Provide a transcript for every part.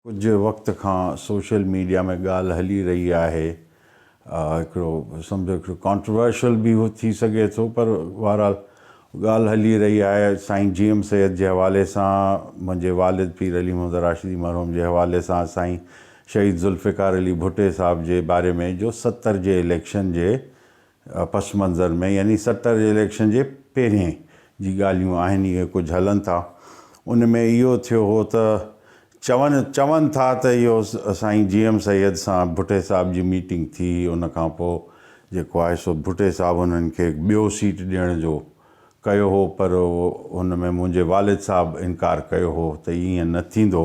ڪجهه وقت کان سوشل ميڊيا ۾ ڳالهه هلي رهي آهي هڪڙو سمجهو هڪڙو ڪانٽروورشل به ٿي سگهي ٿو پر بهرحال ڳالهه هلي رهي آهي سائين جي ايم سيد جي حوالي سان منهنجي والد پير علي محمد راشدي مرحوم جي حوالي سان سائين شهيد ذوالفقار علي ڀٽي صاحب جي باري ۾ جو 70 جي اليڪشن جي پس منظر ۾ يعني 70 جي اليڪشن جي پهرين جي ڳالهيون آهن اهي ڪجهه هلن ٿا ان ۾ اهو ٿيو هو ته چون چون ٿا ته اهو سائين جي ايم سيد سان ڀٽي صاحب جي ميٽنگ ٿي هئي ان کان پوء جيڪو آهي سو ڀٽي صاحب انهن کي ٻيو سيٽ ڏيڻ جو ڪيو هو پر ان ۾ منهنجي والد صاحب انڪار ڪيو هو ته ائين نه ٿيندو.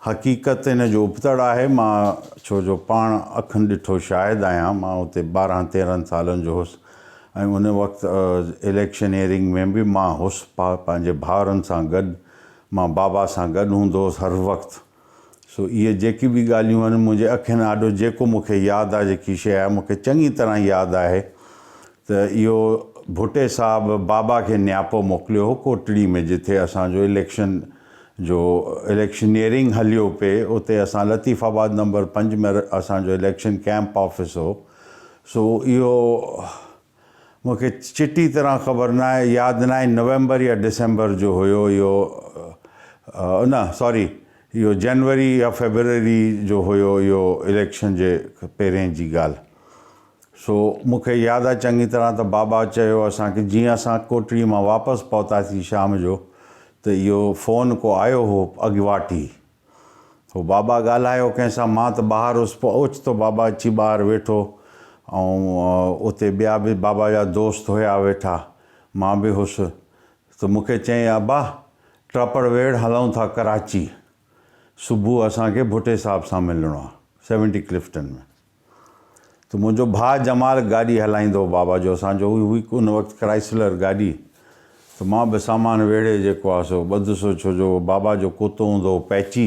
حقيقت ان جو ابتڙ آهي، مان ڇو جو پاڻ اکن ڏٺو شاهد آهيان، مان اتي ٻارهن تيرهن سالن جو هوس ۽ ان وقت اليڪشنيئرنگ ۾ به مان هوس، پنهنجي ڀائرن سان گڏ، مان بابا سان گڏ هوندو هوس هر وقت. سو اهي جيڪي به ڳالهيون آهن منهنجي اکين آڏو جيڪو مون کي ياد آهي جيڪي شيء آهي مون کي چڱي طرح ياد آهي ته اهو ڀٽي صاحب بابا کي نياپو موڪليو هو ڪوٽڙي ۾ جتي اسان جو اليڪشن جو اليڪشنيئرنگ هليو پئي اتي اسان لطيف آباد نمبر 5 ۾ اسان جو اليڪشن ڪئمپ آفيس هو سو اهو مون کي چٽي طرح خبر ناهي ياد ناهي نومبر يا ڊسمبر جو هيو اهو نه سوري اهو جنوري يا فيبروري جو هيو اهو اليڪشن جي پهرين جي ڳالهه سو مون کي ياد آهي چڱي طرح ته بابا چيو اسان کي جيئن اسان ڪوٽڙي مان واپس پهتاسين شام جو ته اهو فون ڪو آيو هو اڳواٽ ئي هو بابا ڳالهايو ڪنهن سان مان ته ٻاهر هوس پوء اوچتو بابا اچي ٻاهر ويٺو ۽ اتي ٻيا به بابا جا دوست هيا ويٺا مان به هوس ته مون کي چيائين ابا ٽاپڙ ويڙ هلون ٿا ڪراچي صبح اسان کي ڀٽي صاحب سان ملڻو آ سيونٽي ڪلفٽن ۾ ته منهنجو ڀاء جمال گاڏي هلائيندو هو بابا جو اسان جو هئي ان وقت ڪرائسلر گاڏي ته مان به سامان ويڙهي جيڪو آ سو ٻڌس ڇو جو بابا جو ڪتو هوندو هو پيچي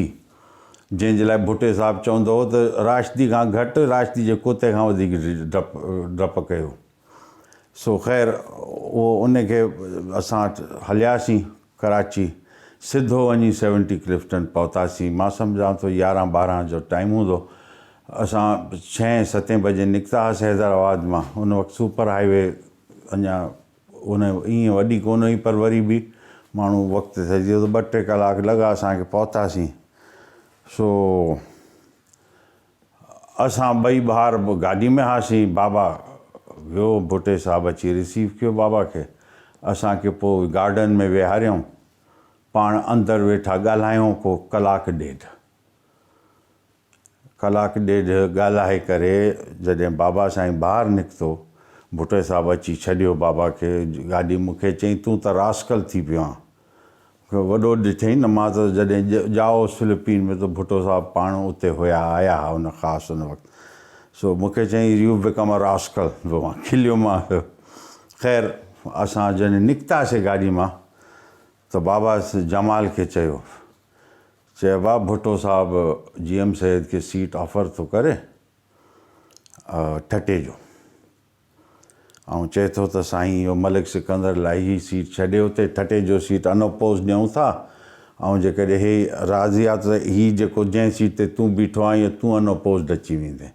جنهن جي لاء ڀٽي صاحب چوندو هو ته راشدي کان گهٽ راشدي جي ڪتي کان وڌيڪ ڊپ ڊپ ڪيو سو خير اهو ان کي اسان هلياسين ڪراچي سڌو وڃي سيونٽي ڪلفٽن پهتاسين. مان سمجهان ٿو يارهن ٻارهن جو ٽائيم هوندو. اسان ڇهين ستين بجي نڪتا هئاسين حيدرآباد مان. ان وقت سپر هاء وي اڃا ان ائين وڏي ڪونه هئي پر وري به ماڻهو وقت تي ٿي ويو ٻه ٽي ڪلاڪ لڳا اسان کي پهتاسين. سو اسان ٻئي ٻاهر گاڏي ۾ هئاسين، بابا ويو، ڀٽي صاحب اچي رسيو ڪيو بابا کي، اسان کي پوء گارڊن ۾ ويهاريائون، پاڻ اندر ويٺا ڳالهايائون ڪو ڪلاڪ ڏيڍ. ڪلاڪ ڏيڍ ڳالهائي ڪري جڏهن بابا سائين ٻاهر نڪتو، ڀٽي صاحب اچي ڇڏيو بابا کي گاڏي، مون کي چيائين تون ته راسڪل ٿي پيو آن، وڏو ڏٺئين نه مان ته جڏهن ڄائو هوس فلپين ۾ ته ڀٽو صاحب پاڻ اتي هيا آيا ها ان خاص ان وقت سو مون کي چيائين يو بيڪم ا راسڪل پوء مان کليومانس خير اسان جڏهن نڪتاسي گاڏي مان ته بابا جمال کي چيو چي ابا ڀٽو صاحب جي ايم سيد کي سيٽ آفر ٿو ڪري ٺٽي جو ۽ چئي ٿو ته سائين اهو ملڪ سڪندر لاء هي سيٽ ڇڏي اتي ٺٽي جو سيٽ ان اپوز ڏيون ٿا ۽ جيڪڏهن هي راضي آ ته هي جيڪو جنهن سيٽ تي تون بيٺو آهين اهو تون ان اپوزڊ اچي ويندين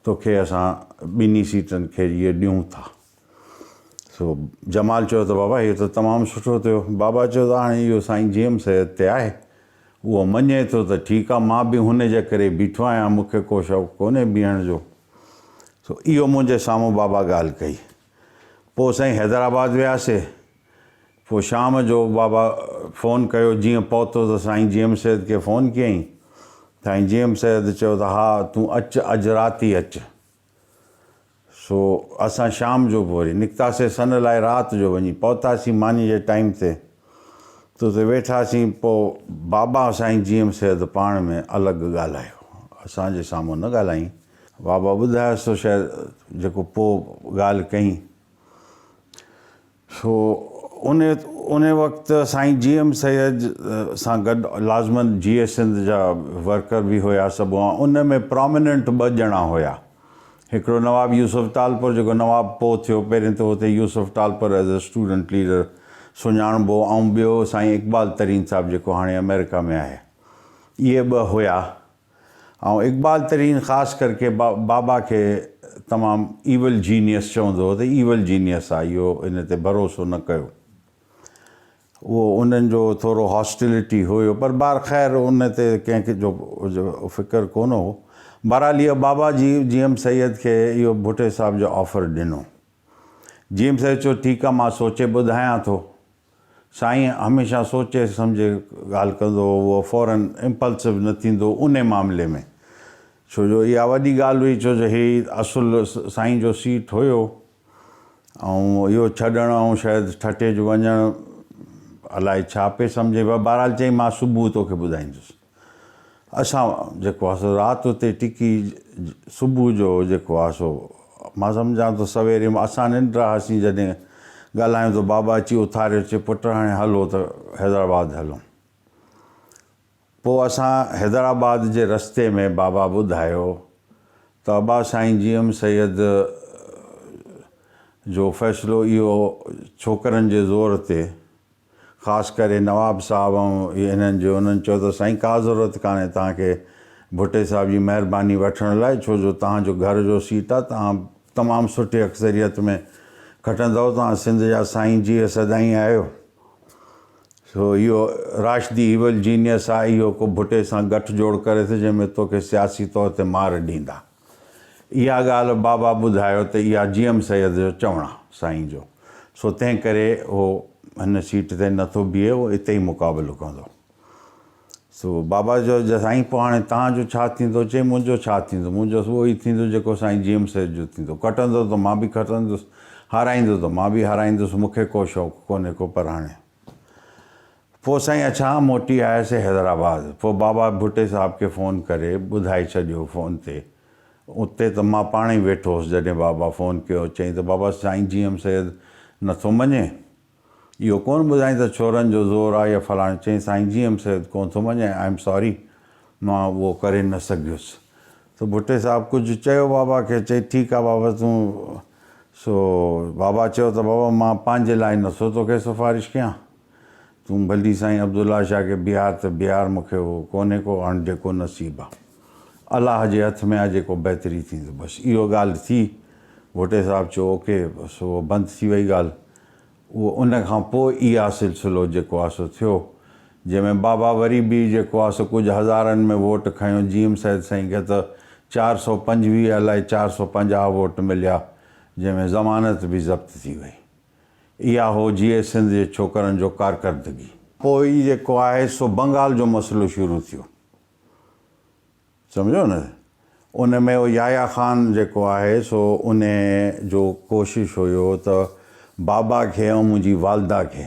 توکي اسان ٻنهي سيٽن کي اهي ڏيون ٿا. سو جمال چيو ته بابا اهو ته تمام سٺو ٿيو. بابا چيو ته هاڻي اهو سائين جي ايم سيد تي آهي اهو مڃي ٿو ته ٺيڪ آ مان به هن جي ڪري بيٺو آهيان مون کي ڪو شوق ڪونهي بيهڻ جو. سو اهو منهنجي سامهون بابا ڳالهه ڪئي. پوء سائين حيدرآباد وياسي. پوء شام جو بابا فون ڪيو جيئن پهتو ته سائين جي ايم سيد کي فون ڪيائين. سائين جي ايم سيد چيو ته ها تون اچ اڄ رات ئي اچ. سو اسان شام جو به وري نڪتاسي سن لاء رات جو وڃي پهتاسين ماني جي ٽائيم تي ته اتي ويٺاسين پوء بابا سائين جي ايم سيد پاڻ ۾ الڳ ڳالهايو اسان جي سامهون نه ڳالهائين بابا ٻڌايس ته شايد جيڪو پوء ڳالهه ڪئين سو ان ان وقت سائين جي ايم سيد سان گڏ لازمن جي ايس سنڌ جا ورڪر به هيا سڀ هئا ان ۾ پراميننٽ ٻه ڄڻا هيا هڪڙو نواب يوسف ٽالپر جيڪو نواب پوء ٿيو پهرين ته هتي Yousuf Talpur as a student leader سڃاڻبو ۽ ٻيو سائين اقبال ترين صاحب جيڪو هاڻي آمريڪا ۾ آهي. اهي ٻه هيا ۽ اقبال ترين خاص ڪرڪي بابا کي تمام ايول جينيس چوندو هو ته ايول جينيس آ اهو ان تي ڀروسو نه ڪيو. اهو انهن جو ٿورو هاسٽلٽي هيو پر بهر خير ان تي ڪنهن کي جو فڪر ڪونه هو. بهرحال اهو بابا جي جي ايم سيد کي اهو ڀٽي صاحب جو آفر ڏنو. جي ايم سيد چيو ٺيڪ آ مان سوچي ٻڌايان ٿو. سائين هميشه سوچي سمجهي ڳالهه ڪندو هو، اهو فورن امپلسو نه ٿيندو هو انهي معاملي ۾ ڇو جو اها وڏي ڳالهه هئي ڇو جو هي اصل سائين جو سيٽ هيو ۽ اهو ڇڏڻ ۽ شايد ٺٽي جو وڃڻ الائي ڇا پئي سمجهي پر بهرحال چيائين مان صبح توکي ٻڌائيندس. اسان جيڪو آهي سو رات اتي ٽڪي صبح جو جيڪو آهي سو مان سمجهان ٿو سويري اسان ننڊ هئاسين جڏهن ڳالهايون ته بابا اچي اٿاريو چي پٽ هاڻي هلو ته حيدرآباد هلون پوء اسان حيدرآباد جي رستي ۾ بابا ٻڌايو ته ابا سائين جي ايم سيد جو فيصلو اهو ڇوڪرن جي زور تي خاص ڪري نواب صاحب ۽ انهن جو انهن چيو ته سائين ڪا ضرورت ڪانهي توهان کي ڀٽي صاحب جي مهرباني وٺڻ لاء ڇو جو توهان جو گهر جو سيٽ آهي توهان تمام سٺي اڪثريت ۾ کٽندؤ توهان سنڌ جا سائين جيئي سدائين آهيو سو اهو راشدي ايول جينيس آهي اهو ڪو ڀٽي سان ڳٺ جوڙ ڪري ٿو جنهن ۾ توکي سياسي طور تي مار ڏيندا. اها ڳالهه بابا ٻڌايو ته اها جي ايم سيد جو چوڻ آ سائين جو، سو تنهن ڪري هو هن سيٽ تي نه ٿو بيهي، هو اتي ئي مقابلو ڪندو. سو بابا چيو ته سائين پوء هاڻي توهان جو ڇا ٿيندو؟ چيائين منهنجو ڇا ٿيندو، منهنجو اهو ئي ٿيندو جيڪو سائين جي ايم سيد جو ٿيندو، کٽندو ته مان به کٽندس، هارائيندو ته مان به هارائيندس، مون کي ڪو شوق ڪونهي ڪو پر هاڻي. پوء سائين اڇا موٽي آيس حيدرآباد. پوء بابا ڀٽي صاحب کي فون ڪري ٻڌائي ڇڏيو فون تي. اتي ته مان پاڻ ئي ويٺو هوس جڏهن بابا فون ڪيو. چيائين ته بابا سائين جي ايم سيد نٿو مڃي. اهو ڪونه ٻڌائين ته ڇورن جو زور آ يا فلاڻو. چيائين سائين جي ايم سيد ڪونه ٿو مڃي I am sorry مان اهو ڪري نه سگهيس. ته ڀٽي صاحب ڪجهه چيو بابا کي چئي ٺيڪ آ بابا تون سو بابا چيو ته بابا مان پنهنجي لاء نٿو توکي سفارش ڪيان تون ڀلي سائين عبدالله شاهه کي بيهار ته بيهار مون کي اهو ڪونهي ڪو هاڻ جيڪو نصيب آ الله جي هٿ ۾ آ جيڪو بهتري ٿيندو بس اهو ڳالهه ٿي ڀٽي صاحب چيو اوڪي بس اهو بند ٿي وئي ڳالهه اهو ان کان پوء اها سلسلو جيڪو آ سو ٿيو جنهن ۾ بابا وري به جيڪو آ سو ڪجهه هزارن ۾ ووٽ کنيو جي ايم سيد سائين کي ته 425 الائي 450 ووٽ مليا جنهن ۾ ضمانت به ضبط ٿي وئي. اها هو جيئي سنڌ جي ڇوڪرن جو ڪارڪردگي. پوء ئي جيڪو آهي سو بنگال جو مسئلو شروع ٿيو. سمجهو نه ان ۾ اهو يحيٰ خان جيڪو آهي سو ان جو ڪوشش هيو ته بابا کي ۽ منهنجي والده کي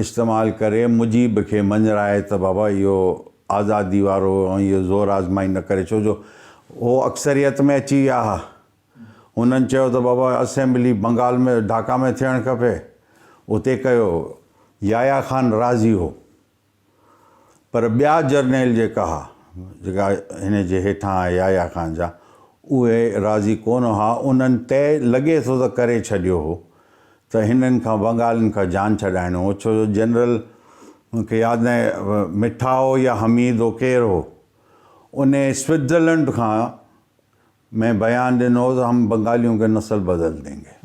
استعمال ڪري مجيب کي مڃرائي ته بابا اهو آزادي وارو ۽ اهو زور آزمائي نه ڪري ڇو جو هو اڪثريت ۾ اچي ويا ها هنن چيو ته بابا اسيمبلي بنگال ۾ ڍاڪا ۾ ٿيڻ کپي اتي ڪيو يحيٰ خان راضي هو. پر ٻيا جرنيل جيڪا ها، جيڪا هن جي هيٺان آيا يحيٰ خان جا، اهي راضي ڪونه ها. انهن طئي لڳي ٿو ته ڪري ڇڏيو هو ته هنن کان بنگالين کان جان ڇڏائڻو هو، ڇو جو جنرل مون کي ياد ناهي مٺا هو يا حميد هو ڪير هو، انهي سوئٽزرلنڊ کان ۾ بيان ڏنو هو ته هم بنگاليون ڪي نسل بدل دينگي.